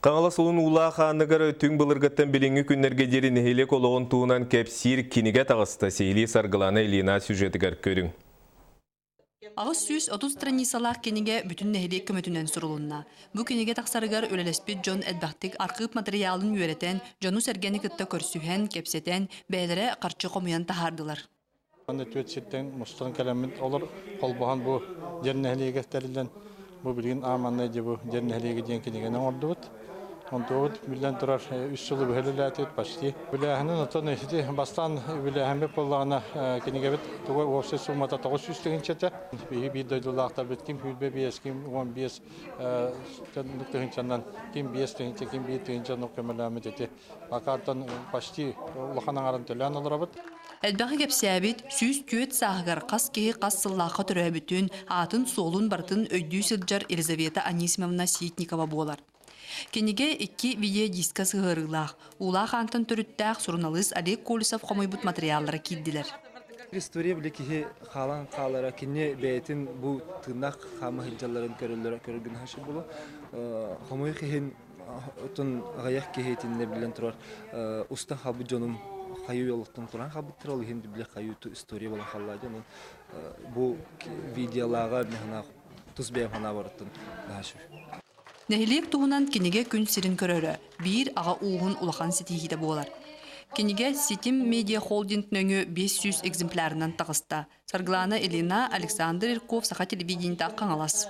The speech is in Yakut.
Хаҥалас улун уулаах ааныгар түҥ былыргыттан билиҥҥи күннэргэ диэри нэһилиэк олоҕун туһунан кэпсиир кинигэ таҕыста. Сиһилии Саргылана Ильина сюжетыгар көрүҥ. 830 страницалаах кинигэ бүтүн нэһилиэк көмөтүнэн сурулунна. Бу кинигэ тахсарыгар үлэлэспит дьон элбэхтик архыып матырыйаалын үөрэтэн, дьону-сэргэни кытта көрсүһэн, кэпсэтэн, бэйэлэрэ харчы хомуйан таһаардылар. Аны түөрт сиртэн мустан кэлэммит олор холбоһон бу дьэр нэһилиэгэ тэриллэн бу билигин ааманнай дьэ бу дьэр нэһилиэгэ диэн кинигэни оҥордубут. Онтубут биллэн турар үс сылы быһа үлэлээтибит почти. Үлээһинин оттон ити бастаан үлээһиммит буоллаҕына кинигэбит туга уопсай суумата 900 тыһыынча этэ. Биһиги биир дойдулаахтарбыт ким 25, ким 15 тыһыынчанан, ким 5 тыһыынча, ким 1 тыһыынча көмөлөөммүт ити. Акаартан почти улахан аҥарын төлөөн олоробут. Элбэҕи кэпсээбит, 104 сааһыгар хас киһи хас сыллаахха төрөөбүтүн, аатын-суолун барытын өйдүү сылдьар Елизавета Анисимовна Ситникова буолар. Кинигэ икки видеодиска сыһыарыылаах, Уулаах Аантан төрүттээх суруналыыс Олег Колесов хомуйбут матырыйааллара киирдилэр. История били киһи хаалан хаалара, кини бэйэтин бу тыыннаах хаама сылдьалларын көрөллөрө көрөргүн хашы булу. Хомойуох иһин Оттон аҕыйах киһи итиннэ биллэн турар устан хаалбыт дьонум хайыы олохтон туран хаалбыттар, ол иһин били хайыы история буолан хаалла дьон бу видеолааҕа мин тус бэйэм санаабар оттон наһаа Нэһилиэк туһунан кинигэ күн сирин көрөрө биир аҕа ууһун улахан ситиһиитэ буолар. Кинигэ Ситим медиа холдинг нөҥүө 500 экземплярынан таҕыста. Саргылана Ильина, Александр Ирков, Саха телевидениета, Хаҥалас.